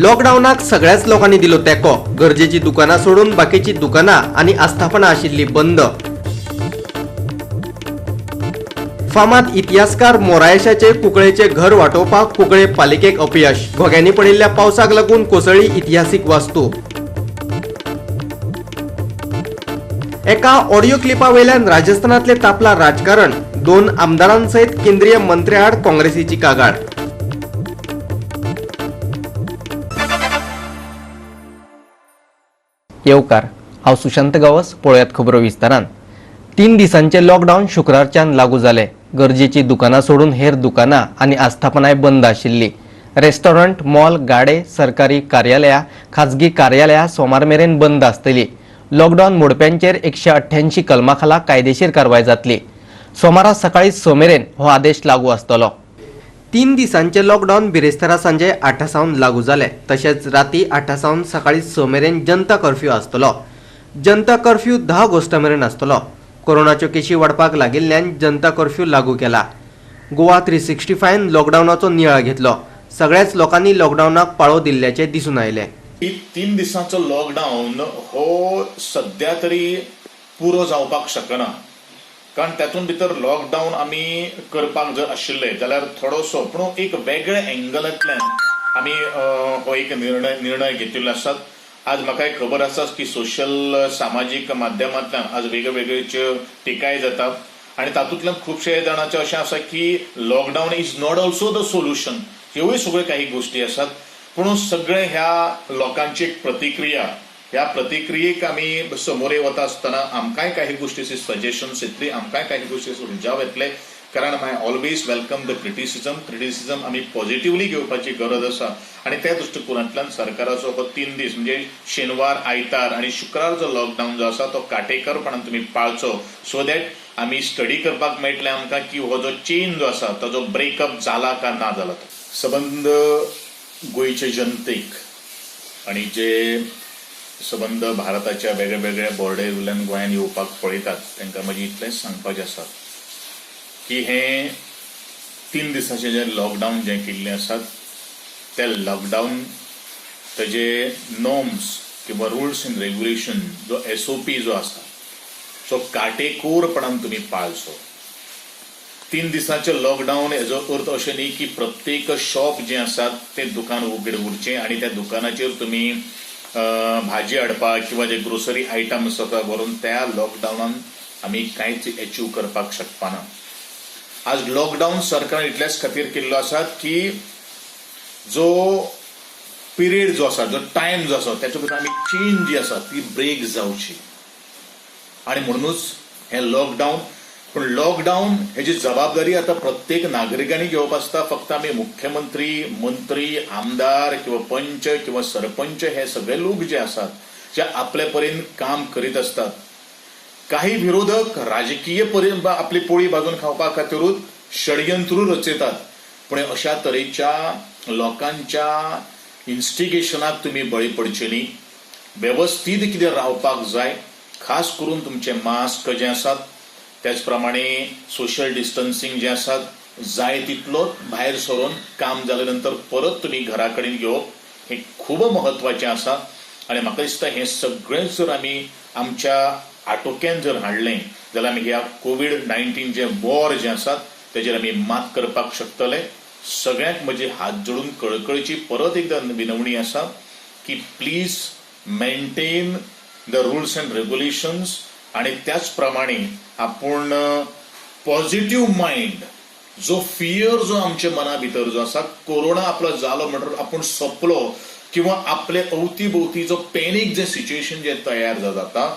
लॉकडावनाक सगळ्याच लोकांनी दिलो तेंको. गरजेची दुकानां सोडून बाकीची दुकानां आनी आस्थापनां आशिल्ली बंद. फामाद इतिहासकार मोरायशाचे कुंकळेचे घर वाटोवपाक कुंकळे पालिकेक अपयश. घोग्यांनी पडिल्ल्या पावसाक लागून कोसळ्ळी इतिहासीक वास्तू. एका ऑडिओ क्लिपा वयल्यान राजस्थानातले तापला राजकारण. 2 आमदारांसयत केंद्रीय मंत्र्याआड काँग्रेसीची कागाळ. येवकार, हांव सुशांत गांवस. पळयात खबरो विस्तारान. 3 दिसांचे लॉकडावन शुक्रारच्यान लागू जाले. गरजेची दुकानां सोडून हेर दुकानां आनी आस्थापनाय बंद आशिल्ली. रेस्टॉरंट, मॉल, गाडे, सरकारी कार्यालयां, खाजगी कार्यालयां सोमार मेरेन बंद आसतली. लॉकडावन मोडप्यांचेर 188 कलमा खाला कायदेशीर कारवाय जातली. सोमारा सकाळी 6 मेरेन हो आदेश लागू आसतलो. 3 दिसांचे लॉकडावन बिरेस्तारा सांजे 8 सावन लागू जाले. तशेंच राती 8 सावन सकाळी 6 मेरेन जनता कर्फ्यू आसतलो. जनता कर्फ्यू 10 ऑगस्टा मेरेन आसतलो. कोरोनाच्यो केशी वाडपाक लागिल्ल्यान जनता कर्फ्यू लागू केला. गोवा 365 लॉकडावनाचो नियाळ घेतलो. सगळ्याच लोकांनी लॉकडावनाक पाळो दिल्ल्याचें दिसून आयलें. 3 दिसांचो लॉकडावन हो सद्या तरी पुरो जावपाक शकना, कारण तातूंत भितर लॉकडावन आमी करपाक जर आशिल्ले जाल्यार थोडोसो पूण एक वेगळ्या एंगलांतल्यान आमी हो एक निर्णय घेतिल्लो आसात. आज म्हाका एक खबर आसा की सोशल सामाजीक माध्यमांतल्यान आज वेगवेगळ्यो टिकाय जाता आनी तातूंतल्यान खुबशे जाणांचें अशें आसा की lockdown is not also the solution. ह्योय सगळ्यो काही गोश्टी आसात, पूण सगळे ह्या लोकांची एक प्रतिक्रिया, ह्या प्रतिक्रियेक आमी समोर वता आसतना आमकांय काही गोश्टीचे सजेशन्स येतली, आमकांय काही गोश्टीचे सुझाव येतले. कारण I always welcome the criticism. Criticism आमी पॉझिटिवली घेवपाची गरज आसा आनी त्या दृश्टिकोनांतल्यान सरकाराचो हो 3 दीस म्हणजे शेनवार, आयतार आनी शुक्रार जो लॉकडावन जो आसा तो काटेकरपणान तुमी पाळचो, सो that आमी स्टडी करपाक मेळटलें आमकां की हो जो चेन जो आसा ताजो ब्रेकअप जाला का ना जाला तो. सबंद गोंयचे जनतेक आनी जे सबंद भारताच्या वेगळ्या वेगळ्या बॉर्डर वयल्यान गोंयान येवपाक पळयतात तांकां म्हजें इतलेंच सांगपाचें आसा की हें 3 दिसाचें जें लॉकडावन जें केल्लें आसा त्या लॉकडावन ताजे नॉर्म्स किंवा रुल्स एंड रेग्युलेशन जो SOP जो आसा सो काटेकोरपणान तुमी पाळचो. 3 दिसांचें लॉकडावन हेजो अर्थ अशें न्ही की प्रत्येक शॉप जें आसा तें दुकान उगडें उरचें आनी त्या दुकानाचेर तुमी भाजी हाडपाक किंवा जे ग्रोसरी आयटम्स आसा व्हरून त्या लॉकडावनान आमी कांयच एचीव करपाक शकपाना. आज लॉकडावन सरकारान इतल्याच खातीर केल्लो आसा की जो पिरियड जो आसा, जो टायम जो आसा ताचे भितर आमी चेन जी आसा ती ब्रेक जावची आनी म्हणूनच हें लॉकडावन. पूण लॉकडावन हेजी जबाबदारी आतां प्रत्येक नागरिकांनी घेवप आसता. फक्त आमी मुख्यमंत्री, मंत्री, आमदार किंवा पंच किंवा सरपंच हे सगळे लोक जे आसात जे आपले परीन काम करीत आसतात. काही विरोधक राजकीय परीन आपली पोळी भाजून खावपा खातीरूच षडयंत्रूय रचयतात, पूण अशा तरेच्या लोकांच्या इन्स्टिगेशनाक तुमी बळी पडचे न्ही. वेवस्थीत कितें रावपाक जाय, खास करून तुमचे मास्क जे आसात, त्याच प्रमाणे सोशल डिस्टन्सिंग जे आसात, जाय तितलो भायर सरून काम जाले नंतर परत तुमी घरा कडेन घेवप हें खूब म्हत्वाचें आसा. आनी म्हाका दिसता हें सगळें जर आमी आमच्या आटोक्यान जर हाडलें जाल्यार आमी ह्या कोवीड-19 जे वॉर जें आसात तेजेर आमी मात करपाक शकतले. सगळ्यांक म्हजी हात जोडून कळकळीची परत एकदा विनवणी आसा की please maintain the rules and regulations आनी त्याच प्रमाणे आपूण पॉझिटिव्ह मायंड, जो फियर जो आमच्या मना भितर जो आसा, कोरोना आपलो जालो म्हणटकर आपूण सोंपलो किंवा आपले अवती भोवती जो पॅनीक जे सिच्युएशन जे तयार जाता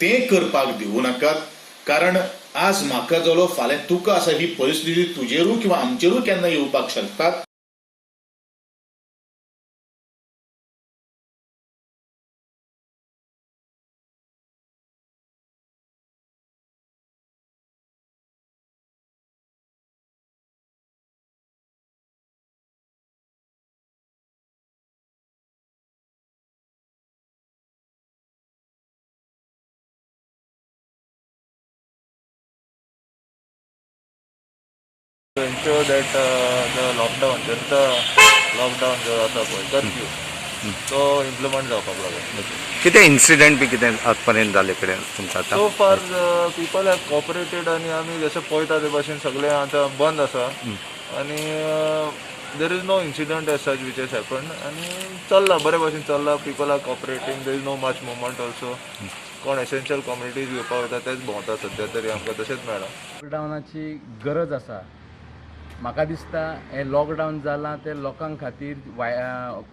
तें करपाक दिवं नाकात. कारण आज म्हाका जालो फाल्यां तुका आसा ही परिस्थिती तुजेरूय किंवा आमचेरूय केन्ना येवपाक शकतात. To ensure that the lockdown, Janta lockdown जो आसा पळय कर्फ्यू तो इम्प्लिमेंट जावपाक लागला. कितें इन्सिडंट बी कितें आतां जाले कडेन तुमकां आतां? So far people have cooperated आनी आमी जशें पळयता ते भाशेन सगळें आतां बंद आसा आनी there is no incident as such which has happen आनी चल्ला, बरे भाशेन चल्ला. People are cooperating, there is no much movement also. कोण एसेन्शियल कम्युनिटीज घेवपाक वता तेच भोंवता सद्या तरी, आमकां तशेंच मेळ्ळां. लॉकडावनाची गरज आसा. म्हाका दिसता हें लॉकडावन जालां तें लोकां खातीर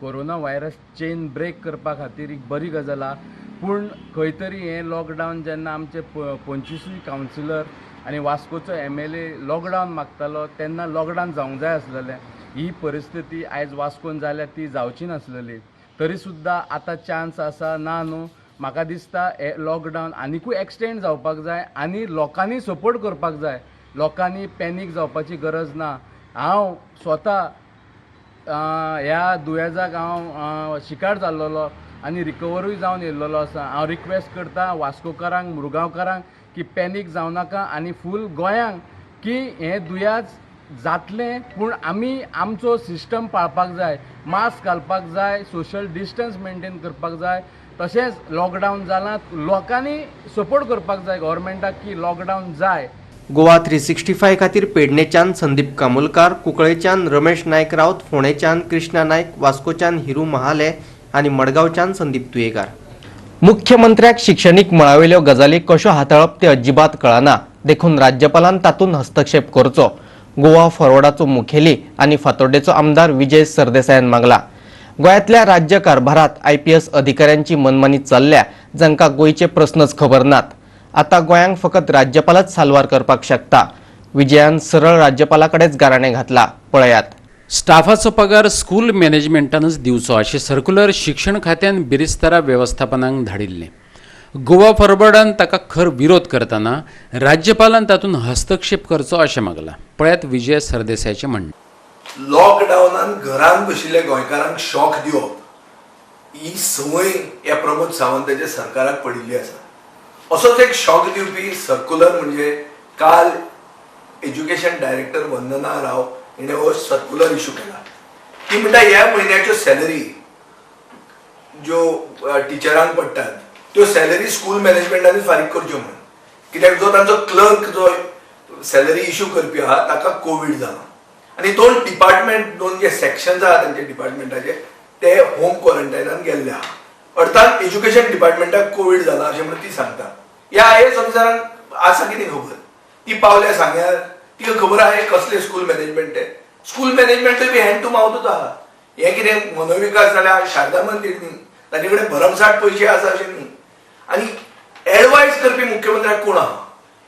कोरोना व्हायरस चेन ब्रेक करपा खातीर एक बरी गजाल आहा. पूण खंय तरी हें लॉकडावन जेन्ना आमचे 25 कावन्सिलर आनी वास्कोचो एमएलए लॉकडावन मागतालो तेन्ना लॉकडावन जावंक जाय आसलेलें. ही परिस्थिती आयज वास्कोन जाल्या ती जावची नासलेली. तरी सुद्दां आतां चान्स आसा ना न्हू. म्हाका दिसता हें लॉकडावन आनिकूय एक्सटेंड जावपाक जाय आनी लोकांनी सपोर्ट करपाक जाय. लोकांनी पॅनीक जावपाची गरज ना. हांव स्वता ह्या दुयेंसाक हांव शिकार जाल्लोलो आनी रिकवरूय जावन येयल्लोलो आसा. हांव रिक्वेस्ट करता वास्कोकारांक, मुरगांवकारांक की पॅनीक जावं नाका आनी फूल गोंयांक की हें दुयेंस जातलें पूण आमी आमचो सिस्टम पाळपाक जाय. मास्क घालपाक जाय, सोशल डिस्टन्स मेनटेन करपाक जाय. तशेंच लॉकडावन जालां, लोकांनी सपोर्ट करपाक जाय गव्हर्मेंटाक की लॉकडावन जाय. गोवा 365 खातीर पेडणेच्यान संदीप कामुलकार, कुंकळेच्यान रमेश नायक राऊत, फोंडेच्यान कृष्णा नायक, वास्कोच्यान हिरू महाले आनी मडगांवच्यान संदीप तुयेकार. मुख्यमंत्र्याक शिक्षणीक मळावेल्यो गजाली कश्यो हाताळप ते अजिबात कळना, देखून राज्यपालान तातूंत हस्तक्षेप करचो, गोवा फॉरवर्डाचो मुखेली आनी फातोड्डेचो आमदार विजय सरदेसायान मागला. गोंयांतल्या राज्य कारभारात आयपीएस अधिकाऱ्यांची मनमानी चल्ल्या, जांकां गोंयचे प्रस्नच खबर नात. आतां गोंयांक फकत राज्यपालच साल्वार करपाक शकता. विजयान सरळ राज्यपालाकडेच गाराणें घातला, पळयात. स्टाफाचो पगार स्कूल मॅनेजमेंटानच दिवचो अशें सर्क्युलर शिक्षण खात्यान बिरेस्तारा वेवस्थापनाक धाडिल्लें. गोवा फॉरवर्डान ताका खर विरोध करतना राज्यपालान तातूंत हस्तक्षेप करचो अशें मागलां. पळयात विजय सरदेसायाचें म्हणणें. लॉकडावनान घरान बशिल्ल्या गोंयकारांक शॉक दिवप ही संवय ह्या प्रमोद सावंताच्या सरकाराक पडिल्ली आसा. असोच एक शॉक दिवपी सर्क्युलर म्हणजे काल एज्युकेशन डायरेक्टर वंदना राव हिणें हो सर्क्युलर इशू केला. ती म्हणटा, ह्या म्हयन्याच्यो सॅलरी ज्यो टिचरांक पडटात त्यो सॅलरी स्कूल मॅनेजमेंटान फारीक करच्यो म्हूण, कित्याक जो तांचो क्लर्क जो सॅलरी इशू करपी आहा ताका कोवीड जाला आनी दोन डिपार्टमेंट, दोन जे सेक्शन्स आहा तांच्या डिपार्टमेंटाचे ते होम क्वॉरंटायनान गेल्ले आहा. अर्थात एज्युकेशन डिपार्टमेंटाक कोवीड जाला अशें म्हणून ती सांगता. ह्या आयएएस ऑफिसरांक आसा कितें खबर? ती पावल्या सांग्यार, तिका खबर आहा कसलें स्कूल मॅनेजमेंट तें. स्कूल मॅनेजमेंटूय बी हँड टू मावतूच आहा. हें कितें मनोविकास जाल्यार शारदा मंदीर न्ही, ताचे कडेन भरमसाठ पयशे आसा अशें न्ही. आनी एडवायज करपी मुख्यमंत्र्याक कोण आहा?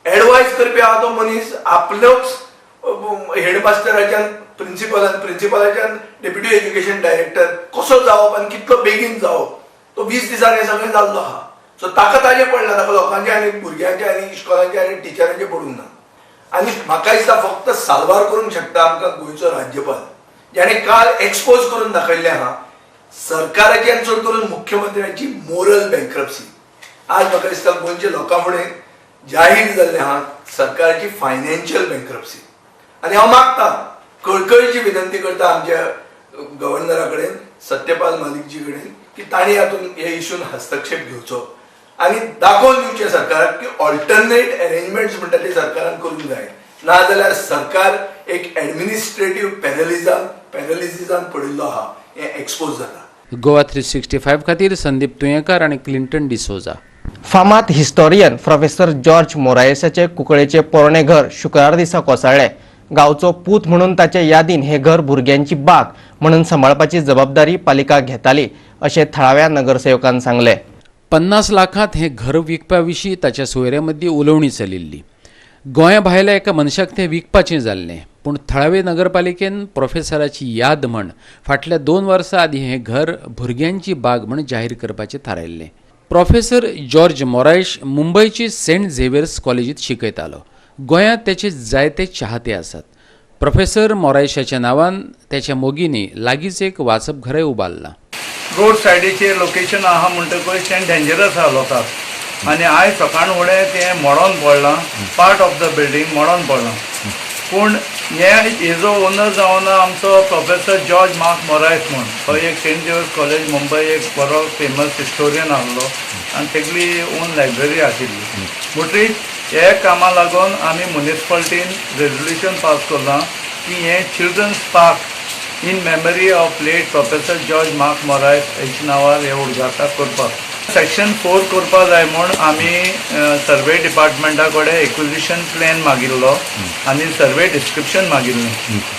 एडवायज करपी आहा तो मनीस आपलोच हेडमास्टराच्यान प्रिन्सिपलान, प्रिन्सिपलाच्यान डेप्युटी एज्युकेशन डायरेक्टर कसो जावप आनी कितलो बेगीन जावप, तो 20 दिसांनी हें सगळें जाल्लो आहा. सो ताका ताजें पडलां, ताका लोकांचें आनी भुरग्यांचें आनी इश्कोलांचें आनी टिचरांचें पडूंक ना. आनी म्हाका दिसता फक्त साल्वार करूंक शकता आमकां गोंयचो राज्यपाल, जाणें काल एक्सपोज करून दाखयल्लें आहा सरकाराची आनी चड करून मुख्यमंत्र्याची मोरल बँक्रप्सी. आज म्हाका दिसता गोंयच्या लोकां फुडें जाहीर जाल्लें आहा सरकाराची फायनान्शियल बँक्रप्सी. आनी हांव मागता, कळकळीची विनंती करता आमच्या गव्हर्नरा कडेन, सत्यपाल मालिकजी कडेन, की तांणी हातूंत हे इशून हस्तक्षेप घेवचो आनी दाखोवन दिवचें सरकाराक की ऑल्टरनेट अरेंजमेंट्स म्हणटा ते सरकारान करूंक जाय, नाजाल्यार सरकार एक एडमिनिस्ट्रेटीव पॅरलिझिसान पडिल्लो आहा हें एक्सपोज जाता. गोवा 365 खातीर संदीप तुयेंकार आनी क्लिंटन डिसोजा. फामाद हिस्टोरियन प्रोफेसर जॉर्ज मोरायसाचे कुंकळेचे पोरणें घर शुक्रार दिसा कोसळ्ळें. गांवचो पूत म्हणून ताचे यादीन हें घर भुरग्यांची बाग म्हणून सांबाळपाची जबाबदारी पालिका घेताली अशें थळाव्या नगरसेवकान सांगलें. 50 लाखांत हें घर विकपा विशीं ताच्या सोयऱ्यां मदीं उलोवणी चलिल्ली. गोंया भायल्या एका मनशाक तें विकपाचें जाल्लें, पूण थळावे नगरपालिकेन प्रोफेसराची याद म्हण फाटल्या 2 वर्सां आदीं हें घर भुरग्यांची बाग म्हण जाहीर करपाचें थारायल्लें. प्रोफेसर जॉर्ज मोरायश मुंबयची सेंट झेवियर्स कॉलेजींत शिकयतालो. गोंयांत तेचे जायते चाहते आसात. प्रोफेसर मोरायशाच्या नांवान त्याच्या मोगींनी लागींच एक वाचपघरय उबारलां. रोड सायडीचेर लोकेशन आहा म्हणटकूच तें डेंजरस आहा लोकांक. आनी आयज सकाळ फुडें तें मोडोन पडलां, पार्ट ऑफ the building मोडोन पडलां. पूण हे हेजो ओनर जावन आमचो प्रोफेसर जॉर्ज मार्क मोरायस म्हूण, हो एक सेंट झेवियर्स कॉलेज मुंबय एक बरो फेमस हिस्टोरियन आहलो आनी तेगली ओन लायब्ररी आशिल्ली. म्हणटरीच हे कामा लागून आमी मुनिसिपालिटीन रेजोल्युशन पास करलां की हें children's park in memory of late Professor George Mark Moraes हेच्या नांवार हे उडगासाक करपाक, सेक्शन 4 करपा जाय म्हूण आमी सर्वे डिपार्टमेंटा कडेन एक्विजिशन प्लॅन मागिल्लो आनी सर्वे डिस्क्रिप्शन मागिल्लें.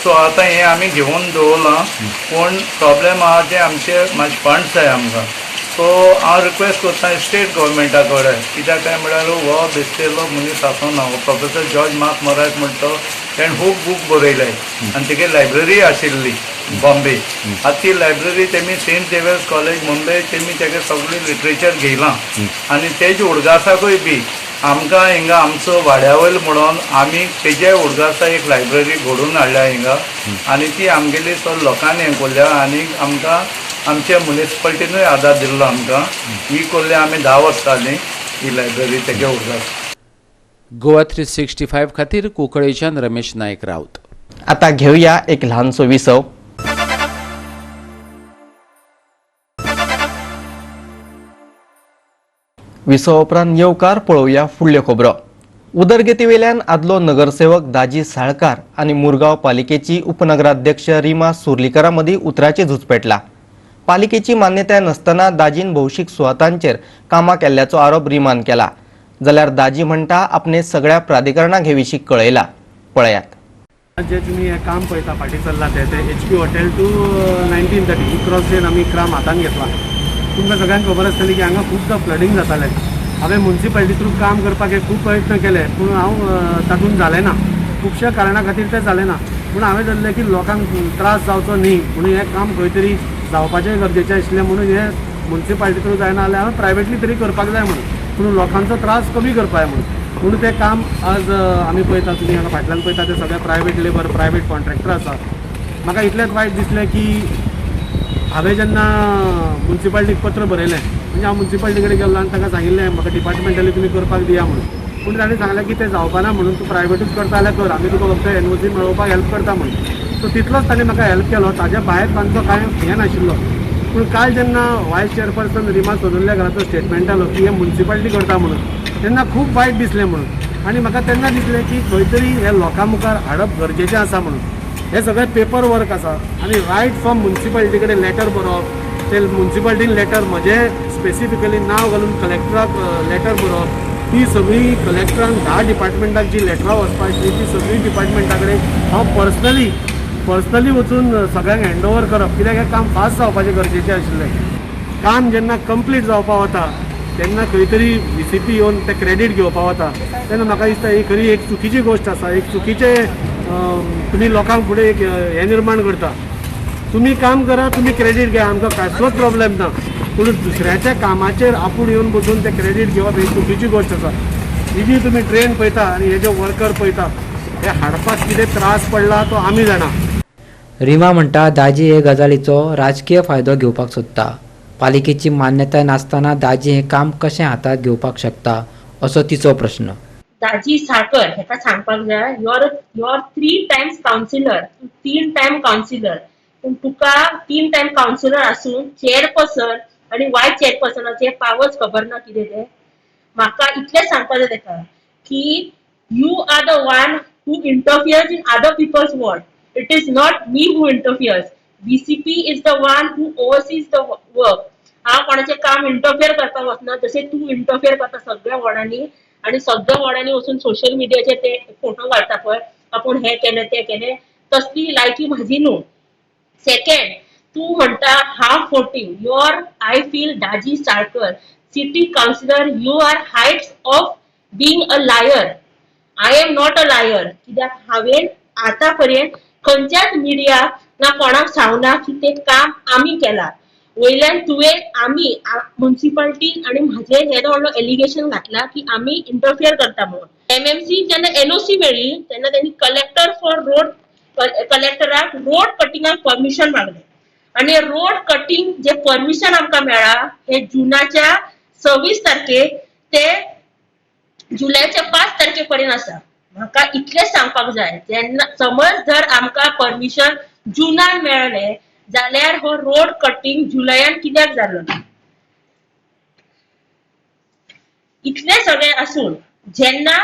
सो आतां हें आमी घेवन दवरलां, पूण प्रॉब्लेम आहा ते आमचे मातशे फंड्स जाय आमकां. सो हांव रिक्वेस्ट करता स्टेट गव्हर्मेंटा कडेन, कित्याक काय म्हळ्यार हो बेस्टेलो मनीस आसना. हो प्रोफेसर जॉर्ज मार्क मोरायस म्हणटा तो, तेणें खूब बूक बरयले आनी तेगे लायब्ररी आशिल्ली बॉम्बे. आतां ती लायब्ररी तेमी सेंट झेवियर्स कॉलेज मुंबय तेमी तेगे सगळें लिटरेचर घेयलां आनी तेजे उडगासाकूय बी आमकां हिंगा आमचो वाड्या वयलो म्हणून आमी तेजे उडगासा एक लायब्ररी घडोवन हाडल्या हिंगा आनी ती आमगेली चड लोकांनी हें कोरल्या आनी आमकां आमच्या मुनिसिपालिटीनूय आदार दिल्लो आमकां. ही कोरल्या आमी 10 वर्सां जालीं ही लायब्ररी तेगे उडगास. गोवा 365 खातीर कुंकळेच्यान रमेश नायक राऊत. आता घेऊया एक ल्हानसो विसव. विसव उपरांत येवकार. पळोवया फुडल्यो खबरो. उदरगतीवेल्यान आदलो नगरसेवक दाजी साळकार आनी मुरगांव पालिकेची उपनगराध्यक्ष रिमा सुर्लीकरा मदीं उतराचें झूज पेटला. पालिकेची मान्यताय नासतना दाजीन भौशीक सुवातांचेर कामां केल्ल्याचो आरोप रिमान केला, जाल्यार दाजी म्हणटा आपणे सगळ्या प्राधिकरणाक हे विशीं कळयला. पळयात. जे तुमी हें काम पळयता फाटीं चल्लां तें तें HP hotel to 1930 he cross drain आमी काम हातान घेतला. तुमकां सगळ्यांक खबर आसतली की हांगा खुबदां फ्लडींग जातालें. हांवें मुन्सिपालिटी थ्रू काम करपाक हे खूब प्रयत्न केले, पूण हांव तातूंत जालें ना. खुबश्या कारणा खातीर तें जालें ना. पूण हांवें धरलें की लोकांक त्रास जावचो न्ही म्हणून हें काम खंय तरी जावपाचें गरजेचें आशिल्लें, म्हणून हें मुन्सिपालिटी थ्रू जायना जाल्यार हांवें प्रायवेटली तरी करपाक जाय म्हणून, पूण लोकांचो त्रास कमी करपाक जाय म्हणून. पूण तें काम आज आमी पळयता, तुमी हांगा फाटल्यान पळयता, ते सगळे प्रायवेट लेबर, प्रायवेट कॉन्ट्रॅक्टर आसा. म्हाका इतलेंच वायट दिसलें की हांवें जेन्ना मुन्सिपालिटीक पत्र बरयलें, म्हणजे हांव मुन्सिपालिटी कडेन गेल्लो आनी तांकां सांगिल्लें म्हाका डिपार्टमेंटली तुमी करपाक दिया म्हणून. पूण ताणें सांगलें की तें जावपाना म्हणून, तूं प्रायवेटूच करता जाल्यार कर, आमी तुका फक्त एनओसी मेळोवपाक हेल्प करता म्हणून. सो तितलोच ताणें म्हाका हेल्प केलो, ताज्या भायर तांचो कांय हें नाशिल्लो. पूण काल जेन्ना वायस चेअरपर्सन रिमा सोनुर्लेकराचो स्टेटमेंट आलो की हें मुन्सिपालिटी करता म्हणून, तेन्ना खूब वायट दिसलें म्हणून. आनी म्हाका तेन्ना दिसलें की खंय तरी हे लोकां मुखार हाडप गरजेचें आसा म्हणून. हे सगळें पेपर वर्क आसा आनी रायट फ्रॉम मुन्सिपालिटी कडेन लेटर बरोवप, ते मुन्सिपालिटीन लेटर म्हजें स्पेसिफिकली नांव घालून कलेक्टराक लेटर बरोवप, ती सगळी कलेक्टरान 10 डिपार्टमेंटाक जी लेटरां वचपा आशिल्ली ती सगळी डिपार्टमेंटा कडेन हांव पर्सनली पर्सनली वचून सगळ्यांक हँड ओवर करप, कित्याक हें काम फास्ट जावपाचें गरजेचें आशिल्लें. काम जेन्ना कंप्लीट जावपा वता तेन्ना खंय तरी व्हीसीपी येवन ते क्रेडीट घेवपा वता, तेन्ना म्हाका दिसता ही खरी एक चुकीची गोश्ट आसा. एक चुकीचें तुमी लोकांक फुडें एक हें निर्माण करता. तुमी काम करा, तुमी क्रेडीट घ्या, आमकां कसलोच प्रॉब्लेम ना. पूण दुसऱ्याच्या कामाचेर आपूण येवन बसून ते क्रेडीट घेवप ही चुकीची गोश्ट आसा. ही जी तुमी ड्रेन पळयता आनी हे जे वर्कर पळयता, हे हाडपाक कितें त्रास पडला तो आमी जाणा. रिमा म्हणटा, दाजी हे गजालीचो राजकीय फायदो घेवपाक सोदता. पालिकेची मान्यताय नासतना दाजी हें काम कशें हातांत घेवपाक शकता, असो तिचो प्रश्न. दाजी साळकर हेका सांगपाक जाय, you're three times councillor. तूं तीन टायम कावन्सिलर, पूण तुका तीन टायम कावन्सिलर आसून चेअरपर्सन आनी वायस चेअरपर्सनाचे पावर्स खबर ना कितें ते. म्हाका इतलें सांगपाक जाय तेका की you are the one who interferes in other people's work. It is not me who interferes. VCP is the one who oversees the work. हांव कोणाचें काम इंटरफियर करपाक वचना, जशें तूं इंटरफियर करता सगळ्या वॉर्डांनी आनी सगळ्या वॉर्डांनी वचून सोशल मिडियाचेर ते फोटो घालता पळय, आपूण हें केलें, तें केलें. तसली लायकी म्हाजी न्हू. सेकंड, तूं म्हणटा half voting. Your, I feel, Daji Salkar, city councillor, you are heights of being a liar. I am not a liar, कित्याक हांवें आतां पर्यंत खंयच्याच मिडियाक ना कोणाक सांगना की तें काम आमी केलां. वयल्यान तुवें आमी मुन्सिपालिटी आनी म्हाजेर येदो व्हडलो एलिगेशन घातला की आमी इंटरफियर करता म्हणून. एमएमसी जेन्ना एनओसी मेळ्ळी तेन्ना तेणी कलेक्टर फॉर रोड, कलेक्टराक रोड कटिंगाक परमिशन मागलें आनी रोड कटिंग जे परमिशन आमकां मेळ्ळा हे जुनाच्या 26 तारखेक ते जुलयाच्या 5 तारखे पर्यंत आसा. म्हाका इतलें सांगपाक जाय, जेन्ना समज जर आमकां परमिशन जुनान मेळ्ळें जाल्यार हो रोड कटींग जुलयान कित्याक जालो ना? इतलें सगळें आसून जेन्ना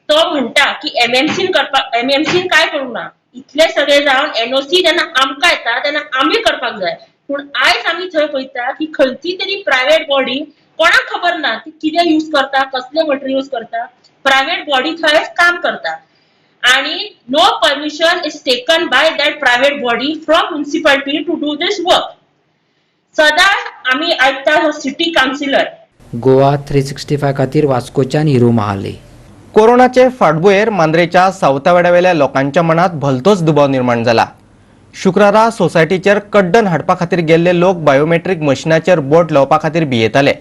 तो म्हणटा की एमएमसीन करपाक, एमएमसीन काय करूंक ना, इतलें सगळें जावन एनओसी जेन्ना आमकां येता तेन्ना आमी करपाक जाय. पूण आयज आमी थंय पळयता की खंयची तरी प्रायवेट बॉडी, कोणाक खबर ना ती कितें यूज करता, कसलें मटेरियल यूज करता, प्रायवेट बॉडी थंय काम करता आनी no permission is taken by that private body from municipality to do this work. सदां आमी आयकता हो सिटी कावन्सिलर. गोवा 365 खातीर वास्कोच्यान हिरू महाले. कोरोनाचे फाटभुंयेर मांद्रेच्या सावतावाड्यावेल्या लोकांच्या मनात भलतोच दुबाव निर्माण जाला. शुक्रारा सोसायटीचेर कड्डण हाडपा खातीर गेल्ले लोक बायोमेट्रीक मशिनाचेर बोट लावपा खातीर भियेताले,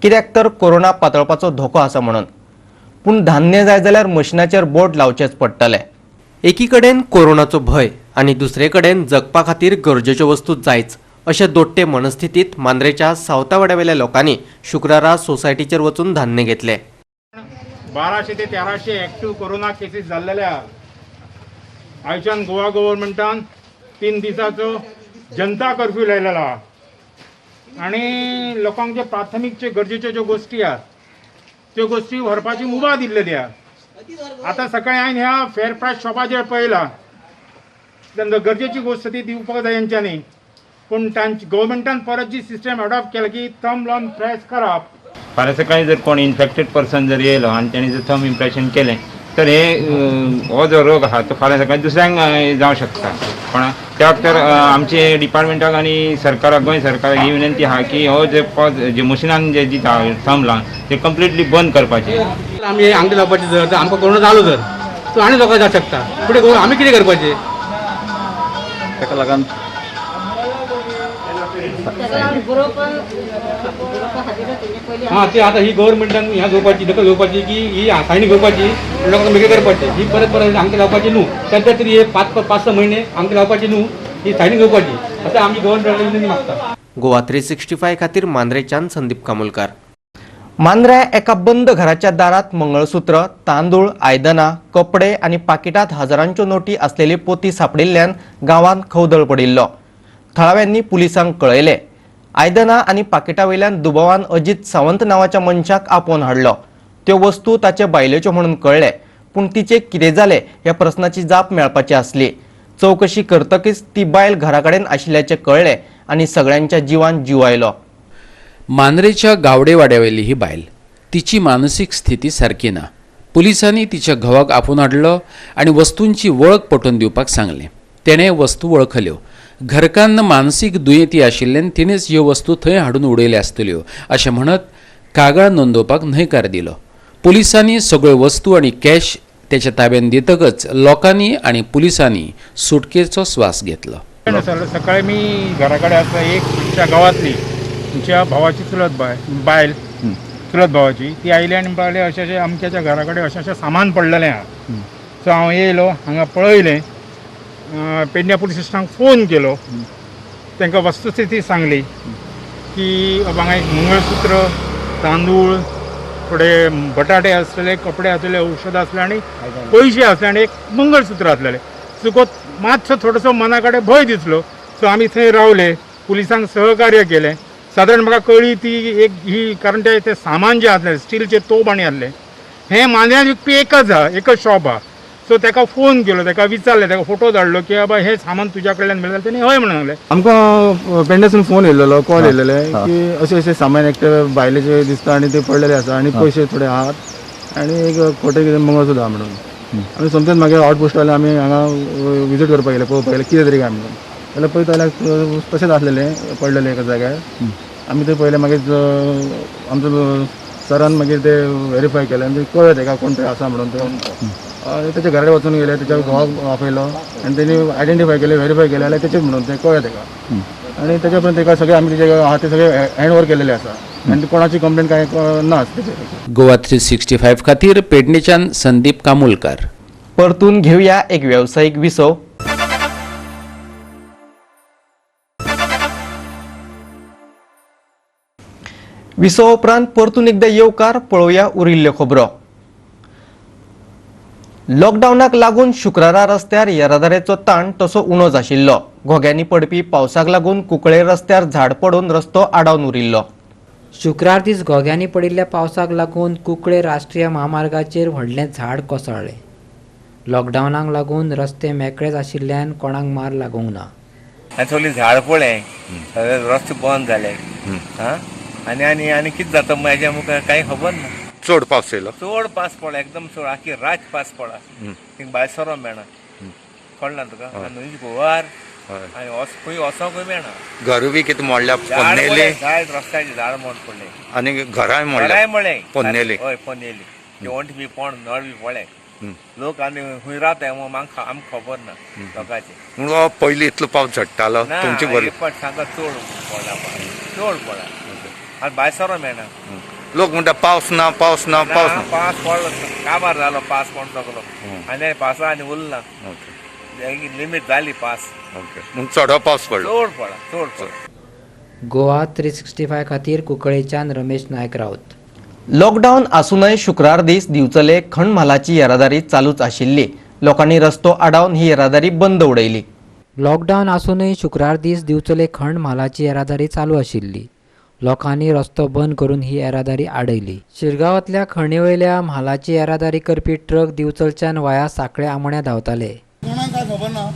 कित्याक तर कोरोना पातळपाचो धोको आसा म्हणून. पूण धान्य जाय जाल्यार मशिनाचेर बोट लावचेंच पडटलें. एकी कडेन कोरोनाचो भंय आनी दुसरे कडेन जगपा खातीर गरजेच्यो वस्तू जायच अशे दोट्टे मनस्थितीत मांद्रेच्या सावतावाड्यावेल्या लोकांनी शुक्रारा सोसायटीचेर वचून धान्य घेतले. 1200 ते 1300 एक्टिव्ह कोरोना केसीस जाल्लेले आहा. आयच्यान गोवा गव्हर्मेंटान 3 दिसाचो जनता कर्फ्यू लायलेलो आहा आनी लोकांक जे प्राथमीक जे गरजेच्यो ज्यो गोश्टी आहात त्यो गोश्टी व्हरपाची मुभा दिल्लेली आहा. आतां सकाळीं हांवें ह्या फेर प्रायस शॉपाचेर पळयलां, तेन्ना गरजेची गोश्ट ती दिवपाक जाय तेंच्यांनी, पूण तांची गव्हर्मेंटान परत जी सिस्टम एडॉप्ट केला की थंब लावन प्रेस करप. फाल्यां सकाळीं जर कोण इन्फेक्टेड पर्सन जर येयलो आनी तेणी जर थंब इम्प्रेशन केलें तर हे हो जो रोग आहा तो फाल्यां सकाळीं दुसऱ्यांक जावं शकता. पण त्या वखतार आमचे डिपार्टमेंटाक आनी सरकाराक, गोंय सरकाराक ही विनंती आहा की हो जे पॉज जे मशिनान जे दिता थंब लावन ते कंप्लिटली बंद करपाचें. आमी आंगठी लावपाची जर आमकां कोरोना जालो जर तो आनी लोकांक जावंक शकता, फुडें आमी कितें करपाचें? ताका लागून हां, ती आतां ही गव्हर्मेंटान ह्या घेवपाची दखल घेवपाची की ही सायनी घेवपाची, लोकांक मेकळी करपाची, ही परत परत आमकां लावपाची न्हू, सद्या तरी हे 5-6 म्हयने आमकां लावपाची न्हू, ही सायनी घेवपाची अशें आमी गव्हर्मेंटाक विनंती मागता. गोवा 365 खातीर मांद्रेच्यान संदीप कामुलकार. मांद्र्या एका बंद घराच्या दारात मंगळसूत्र, तांदूळ, आयदनां, कपडे आनी पाकिटांत हजारांच्यो नोटी आसलेली पोती सांपडिल्ल्यान गांवांत खवदळ पडिल्लो. थळाव्यांनी पुलिसांक कळयलें. आयदनां आनी पाकिटां वयल्यान दुबावान अजित सावंत नांवाच्या मनशाक आपोवन हाडलो. त्यो वस्तू ताचे बायलेच्यो म्हणून कळ्ळें, पूण तिचें कितें जालें ह्या प्रस्नाची जाप मेळपाची आसली. चवकशी करतकीच ती बायल घरा कडेन आशिल्ल्याचें कळ्ळें आनी सगळ्यांच्या जिवान जीव आयलो. मांद्रेच्या गावडेवाड्यावेली ही बायल, तिची मानसीक स्थिती सारकी ना. पुलिसांनी तिच्या घोवाक आपोवन हाडलो आनी वस्तूंची वळख पटोवन दिवपाक सांगलें. तेणें वस्तू वळखल्यो. घरकान्न मानसीक दुयेंती आशिल्ल्यान तिणेंच ह्यो वस्तू थंय हाडून उडयल्या आसतल्यो अशें म्हणत कागाळ नोंदोवपाक न्हयकार दिलो. पुलिसांनी सगळ्यो वस्तू आनी कॅश तेच्या ताब्यान दितकच लोकांनी आनी पुलिसांनी सुटकेचो स्वास घेतलो. सकाळी मी घरा कडेन आसा, एक आमच्या गांवांतली आमच्या भावाची चुलत बायल, चुलत भावाची ती आयली आनी म्हणपाक लागली अशें अशें अमक्याच्या घरा कडेन अशें अशें सामान पडलेलें आहा. सो हांव येयलो, हांगा पळयलें, पेडण्या पुलीस स्टेशनाक फोन केलो, तांकां वस्तुस्थिती सांगली की हांगा एक मंगळसूत्र, तांदूळ, थोडे बटाटे आसलेले, कपडे आसलेले, औषध आसले आनी पयशे आसले आनी एक मंगळसूत्र आसलेलें. चुकोत मातसो थोडोसो मना कडेन भंय दिसलो. सो आमी थंय रावले, पुलिसांक सहकार्य केलें. सादारण म्हाका कळ्ळी ती एक ही, कारण ते सामान जें आसलें स्टिलचे तोप आनी आसलें, हें मांद्र्यान विकपी एकच आहा, एकच शॉप आहा. सो ताका फोन केलो, ताका विचारलें, ताका फोटो धाडलो की बाबा हें सामान तुज्या कडल्यान मेळ्ळें, तेणी हय म्हणून सांगलें. आमकां पेडण्यासून फोन येयलेलो, कॉल येयलेले की अशें अशें सामान एकटे बायलेचें दिसता आनी ते पडलेले आसा आनी पयशे थोडे आहात आनी एक खोटें कितें मंगळसूत्र आहा म्हणून. आमी सोमतेच मागीर आवट पोस्टवाले आमी हांगा विजीट करपाक गेले, पळोवपाक गेले कितें तरी काय म्हणून. जाल्यार पळयता जाल्यार तशेंच आसलेलें पडलेलें एका जाग्यार. आमी थंय पळयलें, मागीर आमचो सरान मागीर ते वेरीफाय केलें आनी कळ्ळें तेका कोण तरी आसा म्हणून. तो तेच्या घरा वचून गेले, तेच्या घोवाक आपयलो आनी तेणी आयडेंटिफाय केलें, वेरीफाय केलें जाल्यार तेचें म्हणून तें कळ्ळें तेका. आनी तेच्या उपरांत तेका सगळें आमी तेजे आहा ते सगळें हँड ओवर केलेलें आसा आनी कोणाची कंप्लेन कांय ना तेचेर. गोवा 365 खातीर पेडणेच्यान संदीप कामुलकार. परतून घेवया एक वेवसायीक विसव. विसवा उपरांत परतून एकदा येवकार, पळोवया उरिल्ल्यो खबरो. लॉकडावनाक लागून शुक्रारा रस्त्यार येरादारीचो ताण तसो उणोच आशिल्लो. घोग्यांनी पडपी पावसाक लागून कुंकळे रस्त्यार झाड पडून रस्तो आडावन उरिल्लो. शुक्रार दीस घोग्यांनी पडिल्ल्या पावसाक लागून कुंकळे राष्ट्रीय म्हामार्गाचेर व्हडलें झाड कोसळ्ळें. लॉकडावनाक लागून रस्ते मेकळेच आशिल्ल्यान कोणाक मार लागूंक ना. आनी सगळीं झाड पळय, रस्ते बंद जाले. आनी आनी आनी कितें जाता हेज्या मुखार कांय खबर ना. चड पावस येयलो, चड पावस पडला, एकदम चड, आखी रात पावस पडला. थिंग भायर सरो मेळना, कळना तुका. न्हंयची हुंवार आनी खंय वचोंकूय मेळना. घर बी कितें मोडल्या? पोन्नेली झाड, रस्त्याचे झाड मोड पडले आनी घरांय मोडल्या, मोडले पोन्नेली. हय पोन्नेली, वण्टी बी पोण नळ बी पडले. लोक आनी खंय रावता आमकां खबर ना लोकांचे. म्हणून पयलीं इतलो पावस झडटालो तुमचे बरें? सांगा चड पडला, चड पडला आनी भायर सरो मेळना. लोक म्हणटा पावस ना, पावस ना, पावस ना. पावस पडलो, काबार जालो पावस पडून सगलो. आनी पावसा आनी उरला, लिमीट जाली पास. ओके, चड पावस पडलो, चड पडला, चड पडला. गोवा 365 खातीर कुंकळेच्यान रमेश नायक राऊत. लॉकडावन आसूनय शुक्रार दीस दिवचले खण म्हालाची येरादारी चालूच आशिल्ली. लोकांनी रस्तो आडावन ही येरादारी बंद उडयली. लॉकडावन आसूनय शुक्रार दीस दिवचले खण म्हालाची येरादारी चालू आशिल्ली. लोकांनी रस्तो बंद करून ही येरादारी आडयली. शिरगांवांतल्या खणीवयल्या म्हालाची येरादारी करपी ट्रक दिवचलच्यान वाया साखळे आमोण्या धांवताले. कोणाक काय खबर ना,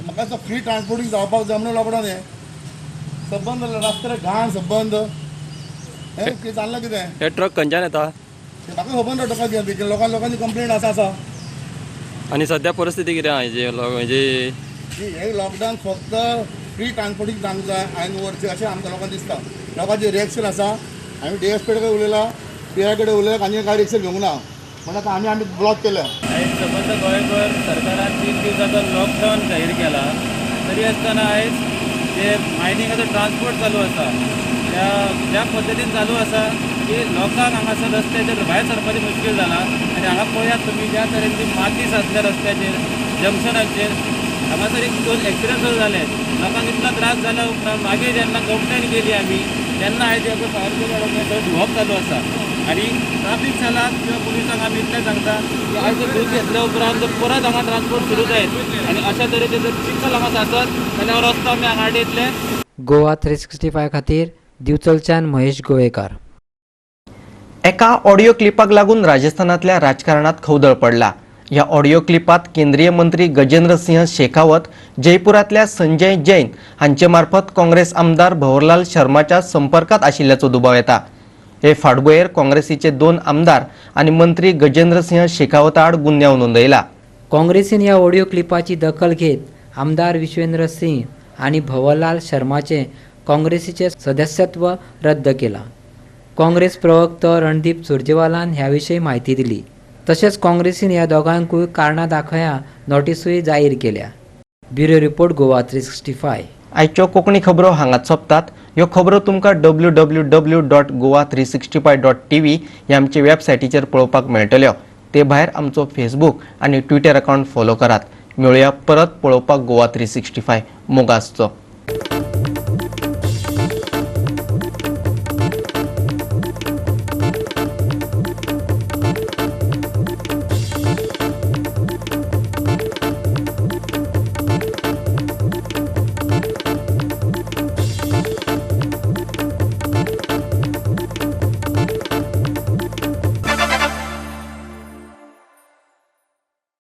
म्हाका फ्री ट्रान्सपोर्टींग जावपाक जाय म्हणून लॉकडावन हें सबंद रस्त्यार घाण सबंद हें कितें चाललां कितें. हे ट्रक खंयच्यान येता म्हाका खबर ना. ट्रकाक लोकां लोकांची कंप्लेन आसा आसा. आनी सद्या परिस्थिती कितें आहा हेजी? म्हणजे हे लॉकडावन फक्त फ्री ट्रान्सपोर्टींग जावंक जाय आयन वरचें अशें आमकां लोकांक दिसता. लोकांचें रिएक्शन आसा. आमी डी एस पी कडेन उलयला, पी I कडेन उलयला, आनी कांय रिएक्शन घेवंक ना. म्हणून आतां आमी आमी ब्लॉक केल्या. आयज सबंद गोंयभर सरकारान 3 दिवसाचो लॉकडावन जाहीर केला, तरी आसतना आयज जे मायनिंगाचो ट्रान्सपोर्ट चालू आसा त्या ज्या पद्दतीन चालू आसा की लोकांक हांगासर रस्त्याचेर भायर सरपाचें मुश्कील जालां. आनी हांगा पळयात तुमी ज्या तरेन ती माती साचल्या रस्त्याचेर, जंक्शनाचेर, हांगासर एक 2 एक्सिडंट सुद्दां जाले. लोकांक इतलो त्रास जाल्या उपरांत मागीर जेन्ना कंप्लेन केली आमी तेन्ना आयज फायर ब्रिगेड धुवप चालू आसा. आनी ट्राफीक सेलाक किंवा पुलिसांक आमी इतलें सांगता की आयज जर धूप घेतल्या उपरांत जर परत हांगा ट्रान्सपोर्ट सुरू जायत आनी अशा तरेचे जर चिखल हांगा साचत जाल्यार रस्तो आमी हांगा आडयतले. गोवा 365 खातीर दिवचलच्यान महेश गोवेकार. एका ऑडियो क्लिपाक लागून राजस्थानांतल्या राजकारणात खवदळ पडला. ह्या ऑडियो क्लिपात केंद्रीय मंत्री गजेंद्र सिंह शेखावत जयपुरांतल्या संजय जैन हांचे मार्फत काँग्रेस आमदार भंवरलाल शर्माच्या संपर्कात आशिल्ल्याचो दुबाव येता. हे फाटभुंयेर काँग्रेसीचे 2 आमदार आनी मंत्री गजेंद्र सिंह शेखावत आड गुन्यांव नोंदयला. काँग्रेसीन ह्या ऑडियो क्लिपाची दखल घेत आमदार विश्वेंद्र सिंह आनी भंवरलाल शर्माचे काँग्रेसीचे सदस्यत्व रद्द केलां. काँग्रेस प्रवक्तो रणदीप सुरजेवालान ह्या विशीं म्हायती दिली. तशेंच काँग्रेसीन ह्या दोगांकूय कारणां दाखया नोटिसूय जाहीर केल्या. Bureau report, Goa 365. आयच्यो कोंकणी खबरो हांगाच सोंपतात. ह्यो खबरो तुमकां www.goa365.tv ह्या आमचे वेबसायटीचेर पळोवपाक मेळटल्यो. ते भायर आमचो फेसबूक आनी ट्विटर अकावंट फॉलो करात. मेळुया परत पळोवपाक गोवा 365. मोग आसचो.